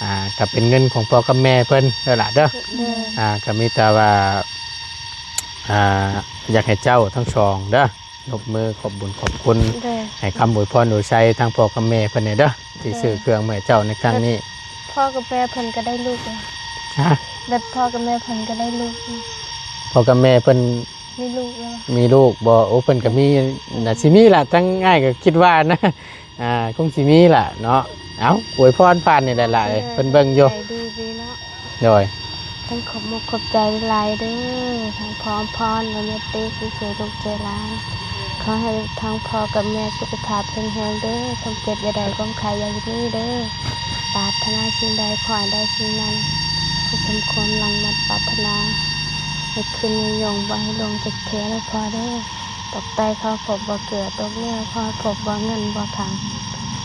ອ່າ ກໍເປັນເງິນຂອງພໍ່ກັບແມ່ເພິ່ນເດີຫຼະເດີ ໂດຍ ອ່າ ກໍມີແຕ່ວ່າ ອ່າ ຢາກໃຫ້ເຈົ້າທັງສອງເດີ ຍົກມືຂອບບຸນຂອບຄຸນ ໂດຍ ໃຫ້ຄຳອວຍພອນອວຍໄຊທາງພໍ່ກັບແມ່ເພິ່ນແດ່ເດີ ທີ່ ໂດຍ ຊື້ເຄື່ອງມາໃຫ້ເຈົ້າໃນຄັ້ງນີ້ ແບບພໍ່ກັບແມ່ເພິ່ນກໍໄດ້ລູກແລ້ວ ຮະ ແບບພໍ່ກັບແມ່ເພິ່ນກໍໄດ້ລູກ ພໍ່ກັບແມ່ເພິ່ນ ມີລູກແລ້ວ ມີລູກບໍ່? ໂອ້ ເພິ່ນກໍມີ ໜ້າຊິມີລະ ທາງອ້າຍກໍຄິດວ່ານະ ອ່າ ຄົງຊິມີລະເນາະ ເອົ້າ ອວຍພອນຜ່ານນີ້ຫຼາຍໆ ເອີ ເພິ່ນເບິ່ງຢູ່ ໃຈດີດີເນາະ ໂດຍ ຕ້ອງຂອບມຸກຂອບໃຈຫຼາຍເດີ ທັງພໍ່ອຳພອນ ແລະ ແມ່ຕິກ ທີ່ຊ່ວຍລູກຊ່ວຍຫຼານ ຂໍໃຫ້ທັງພໍ່ກັບແມ່ສຸຂະພາບແຂງແຮງເດີ ຄວາມເຈັບຢ່າໄດ້ ຄວາມໄຂ້ຢ່າມີເດີ ປາດຖະໜາສິ່ງໃດ ຂໍໃຫ້ໄດ້ສິ່ງນັ້ນ ໃຫ້ສົມຄວາມມຸ່ງມາດປາດຖະໜາ ໃຫ້ຂຶ້ນໃຫ້ຍົງ ບໍ່ໃຫ້ລົງຈັກເທື່ອເດີພໍ່ເດີ ຕົກໃຕ້ຂໍພົບບໍ່ເກືອ ຕົກເໜືອຂໍພົບບໍ່ເງິນບໍ່ຄຳ